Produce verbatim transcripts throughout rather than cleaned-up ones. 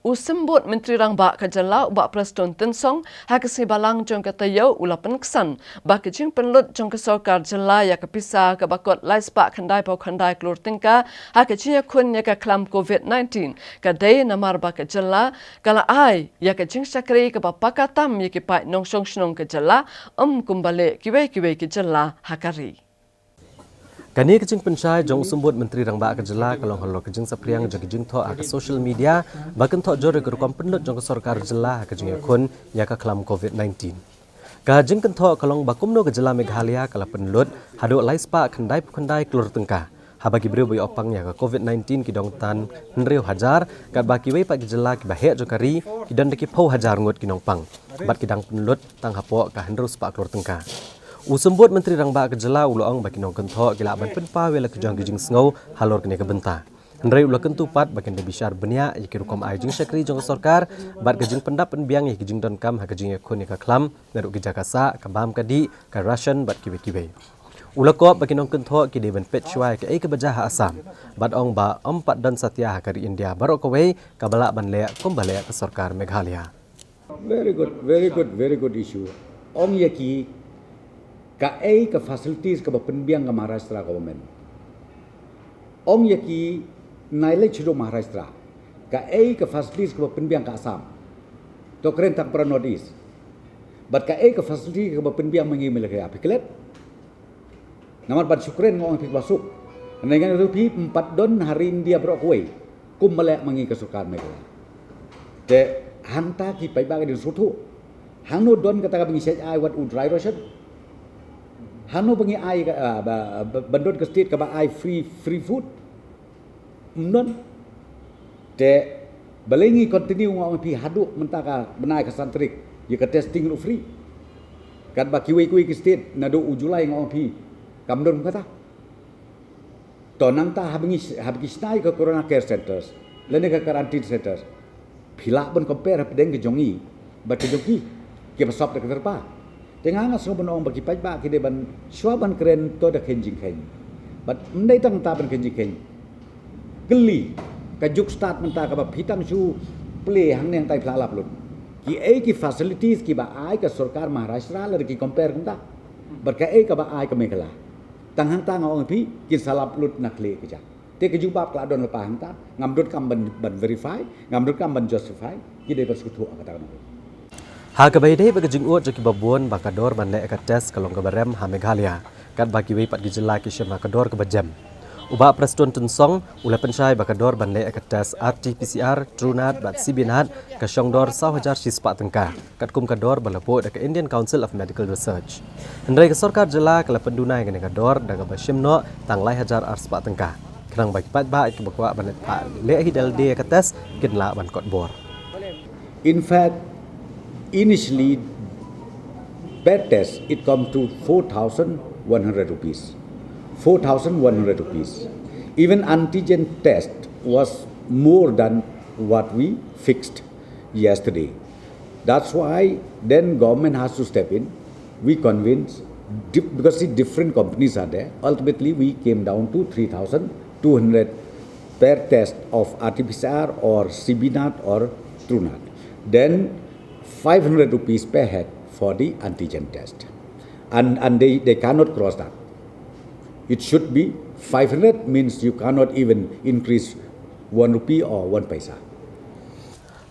U Symbud Myntri Rangbah ka Jylla u Bah Prestone Tynsong ha ka sngi Balang jong ka taïew u la pynksan ba ka jingpynlut jong ka sorkar jylla ïa ka pisa kaba kot lai spah khyndai phew khyndai klur tyngka ha ka jingïakhun ïa ka khlam covid nineteen ka dei namar ba ka jylla ka la ai ïa ka jingshakri kaba paka tam ïa ki paid nongshong shnong ka jylla, ym kumba leh kiwei kiwei ki jylla ha ka ri. Kane ka jingpynshai jong u Symbud Myntri Rangbah ka Jylla ka long halor ka jingsaphriang jong ka jingthoh ha ka social media ba kynthoh jur ïa ka rukom pynlut jong ka sorkar jylla ha ka jingïakhun ïa ka khlam covid nineteen. Ka jingkynthoh ka long ba kumno ka Jylla Meghalaya ka la pynlut haduh lai spah khyndai phew khyndai klur tyngka, haba ki briew ba ïoh pang ïa ka covid nineteen ki don tang hynriew hajar, katba kiwei pat ki jylla kiba heh jong ka ri ki don da ki phew hajar ngut ki nongpang, bad ki dang pynlut tang hapoh ka hynriew spah klur tyngka. U Symbud Myntri Rangbah ka Jylla u la ong ba ki nongkynthoh ki lah ban pynpaw ïa la ki jong ki jingsngew halor kane ka bynta. Hynrei u la kyntu pat ba kin da bishar bniah ïa ki rukom ai jingshakri jong ka sorkar bad ka jingpyndap pynbiang ïa ki jingdonkam ha ka jingïakhun ïa ka khlam, naduh ki jaka sah, ka bam ka dih, ka ration bad kiwei kiwei. U la kop ba ki nongkynthoh ki dei ban peit shuwa ïa kaei kaba jia ha Assam, bad ong ba ym pat don satia ha ka ri India baroh kawei kaba lah ban leh kumba leh ka sorkar Meghalaya. Very good, very good, very good issue. Ong ïa ki kaei ka facilities kaba pynbiang ka Maharashtra government. Ong ïa ki nai leit shuh Maharashtra. Kaei ka facilities kaba pynbiang ka Assam. To kren tang para North East. Bad kaei ka facility kaba pynbiang ma ngi Meghalaya, phi klet. Namar ban shu kren nga ong phi kaba suk. Hynrei ngan ong phi ym pat don ha ri India baroh kawei kumba leh ma ngi ka sorkar Meghalaya. Te hangta ki paidbah ki dang sngewthuh. Hangno don kata kaba ngi shait ai wat u dry ration. Hangno ba ngi ai ka, ah, ba, ba, ban don ka state kaba ai free, free food. Ym don. Te balei ngi continue nga ong phi haduh mynta ka bnai ka san tarik ïa ka testing ruh free. Katba kiwei kiwei ki state naduh u July nga ong phi kam don kata. To nangta haba ngi, haba ngi shna ïa ka corona care centers lane ka quarantine centers, phi lah ban compare hapdeng ka jong ngi bad ka jong ki, kiba sop da ka tyrpa. Te nga nga sngew ban ong ba ki paidbah ki dei ban shuwa ban kren to da khein jingkhein. Bad ym dei tang ta ban khein jingkhein. Kylli ka juk stad mynta kaba phi tang shu plie hangne hangtai phi la lap lut. Kiei ki facilities kiba ai ka sorkar Maharashtra lada ki compare kumta bad kaei kaba ai ka Meghalaya. Tang hangta nga ong phi kin sa lap lut na khlieh ka jaka. Te ka jubab ka la don lypa hangta, ngam donkam ban, ban verify, ngam donkam ban justify, ki dei ban sngewthuh ha kata ka nongrim. Ha kaba ïadei bad ka jingud jong kiba bun ba ka dor ban leh ïa ka test ka long kaba rem ha Meghalaya, katba kiwei pat ki jylla ki shim ha ka dor kaba jem. U Bah Prestone Tynsong u la pynshai ba ka dor ban leh ïa ka test R T P C R, TruNat bad CBNat ka shong dor saw hajar shi spah tyngka, katkum ka dor ba la buh da ka Indian Council of Medical Research. Hynrei ka sorkar jylla ka la pynduna ïa kane ka dor da kaba shim noh tang lai hajar ar spah tyngka, khnang ba ki paidbah kiba kwah ban leit phah leh hi da lade ïa ka test kin lah ban kot bor. In fact, initially per test it come to four thousand one hundred rupees. Four thousand one hundred rupees. Even antigen test was more than what we fixed yesterday. That's why then government has to step in. We convince, di-, because, see, different companies are there. Ultimately, we came down to three thousand two hundred per test of R T P C R or CBNat or TruNat. Then five hundred rupees per head for the antigen test. And, and they, they cannot cross that. It should be five hundred, means you cannot even increase one rupee or one paisa.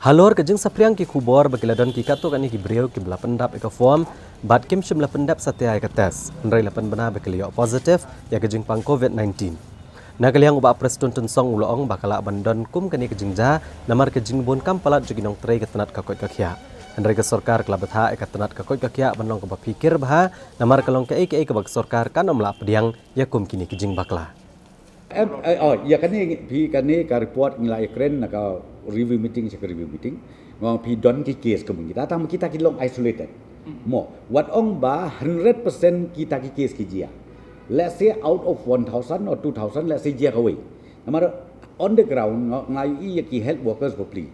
Halor ka jingsaphriang ki khubor ba ki la don ki katto katne ki briew kiba la pyndap ïa ka form bad kim shym la pyndep satia ïa ka test, hynrei la pynbna ba ki la ïoh positive ïa ka jingpang covid nineteen. Na ka liang u Bah Prestone Tynsong u la ong ba ka lah ban don kum kane ka jingjia namar ka jingbun kam palat jong ki nongtrei ka tnat ka koit ka khiah. Hynrei ka sorkar ka la bthah ïa ka tnat ka koit ka khiah ban long kaba phikir bha, namar ka long kaei kaei kaba ka sorkar kan ym lah pdiang ïa kum kine ki jingbakla. Em, eh, oh, ïa kane phi, kane ka report ngi la ïakren na ka review meeting, sha ka review meeting. Nga ong phi don ki case kumne kita, tang kita ki long isolated. Mo, wat ong ba hundred percent kita ki case ki jia. Let's say out of one thousand or two thousand, let's say jia kawei. Namar on the ground nga, nga ïohi ïa ki health workers bapli.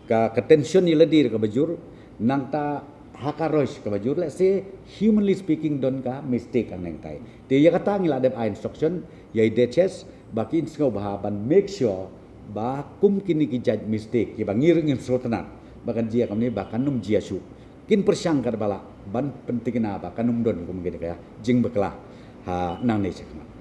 Ka, ka tension ïa lade kaba jur, nangta ha ka rush kaba jur, let's say, humanly speaking, don ka mistake hangne hangtai. Te ïa kata ngi la dep ai instruction ïa i DHS ba kin sngewbha ban make sure ba kum kine ki judge mistake kiba ngi ruh ngim sngewtynnat ba kan jia kumne ba kan ym jia shuh. Kin pyrshang katba lah ban pyntikna ba kan ym don kum kine ka jingbakla ha nangne shakhmat.